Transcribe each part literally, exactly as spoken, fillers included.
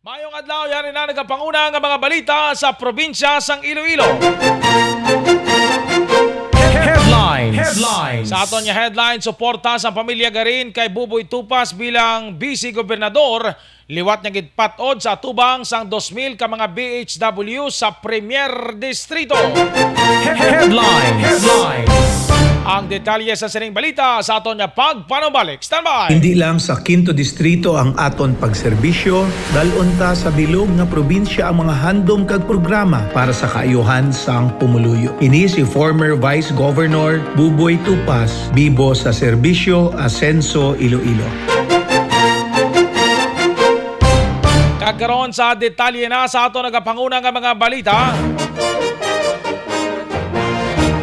Mayong adlaw, yari na nagapanguna nga mga balita sa probinsya sang Iloilo. Headlines. Headlines. Sa aton nga headline, suporta sa pamilya Garin kay Buboy Tupas bilang Vice Gobernador, liwat nga gitpat-od sa atubang sang dos mil ka mga B H W sa Premier Distrito. Headlines. Headlines. Ang detalye sa sining balita sa aton nga pagpanumbalik. Standby! Hindi lang sa Quinto Distrito ang aton pagserbisyo, dal-on ta sa bilog nga probinsya ang mga handom kag programa para sa kaayuhan sang pumuluyo. Ini si former Vice Governor Buboy Tupas, Bibo sa Serbisyo, Asenso, Iloilo. Kag karon sa detalye na sa aton nagapanguna nga mga balita.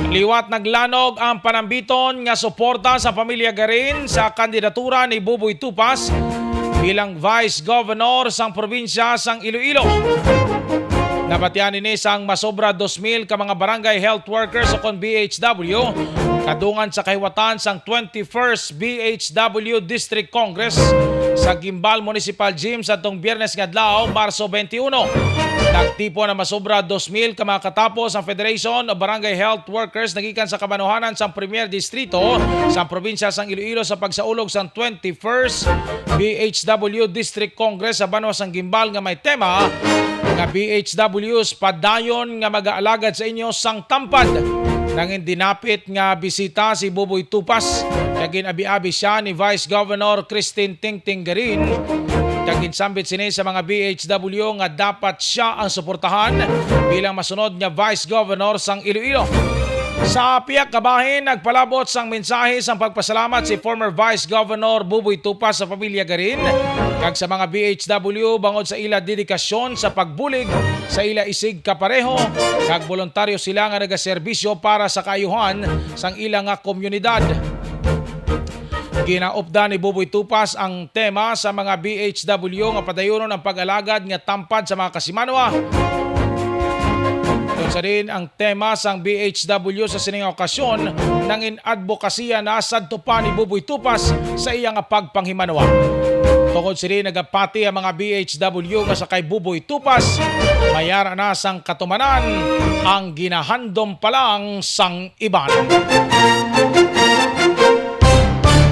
Liwat naglanog ang panambiton nga suporta sa pamilya Garin sa kandidatura ni Buboy Tupas bilang Vice Governor sang probinsya sang Iloilo. Nabatian ini sang masobra dos mil ka mga barangay health workers o kon B H W, kadungan sa kahiwatan sang twenty-first B H W District Congress sa Guimbal Municipal Gym sa tong Biyernes nga adlaw, Marso twenty-one. Nagtipon ang masobra dos mil ka mga katapos ang Federation of Barangay Health Workers nagikan sa kabanuhanan sang Premier Distrito sa probinsya sang Iloilo sa pagsaulog sang twenty-first B H W District Congress sa banwa sang Guimbal nga may tema nga B H Ws padayon nga mag-aalagad sa inyo sang tampad. Nangin dinapit nga bisita si Buboy Tupas, kag gin-abi-abi siya ni Vice Governor Christine Tingting Garin, kag ginsambit sini sa mga B H W nga dapat siya ang suportahan bilang masunod nga Vice Governor sang Iloilo. Sa pihak ka bahin, nagpalabot sang mensahe sang pagpasalamat si former Vice Governor Buboy Tupas sa pamilya Garin kag sa mga B H W bangod sa ila dedikasyon sa pagbulig sa ila isig kapareho, kag boluntaryo sila nga nagaserbisyo para sa kaayuhan sang ila nga komunidad. Ginaupdan ni Buboy Tupas ang tema sa mga B H W nga padayonon ang pag-alagad nga tampad sa mga kasimanwa. Tungod sa diin ang tema sang B H W sa sining nga okasyon, nangin adbokasiya na sadto pa ni Buboy Tupas sa iya nga pagpanghimanwa. Tungod sini nagapati ang mga B H W nga sa kay Buboy Tupas, mayara na sang katumanan ang ginahandom pa lang sang iban.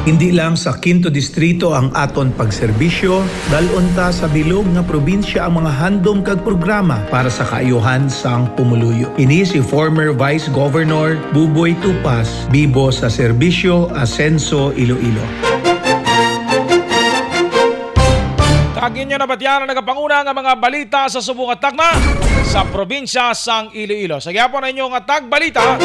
Hindi lang sa Quinto Distrito ang aton pagserbisyo, dal-on ta sa bilog nga probinsya ang mga handom kag programa para sa kaayuhan sang pumuluyo. Ini si former Vice Governor Buboy Tupas, Bibo sa Serbisyo, Asenso, Iloilo. Kag inyo nabatian ang nagapanguna nga mga balita sa subong nga takna sa probinsya sang Iloilo. Sa gihapon na inyo nga tagbalita,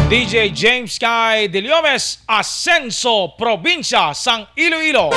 D J James Kai Deliomes, Asenso, probinsya sang Iloilo.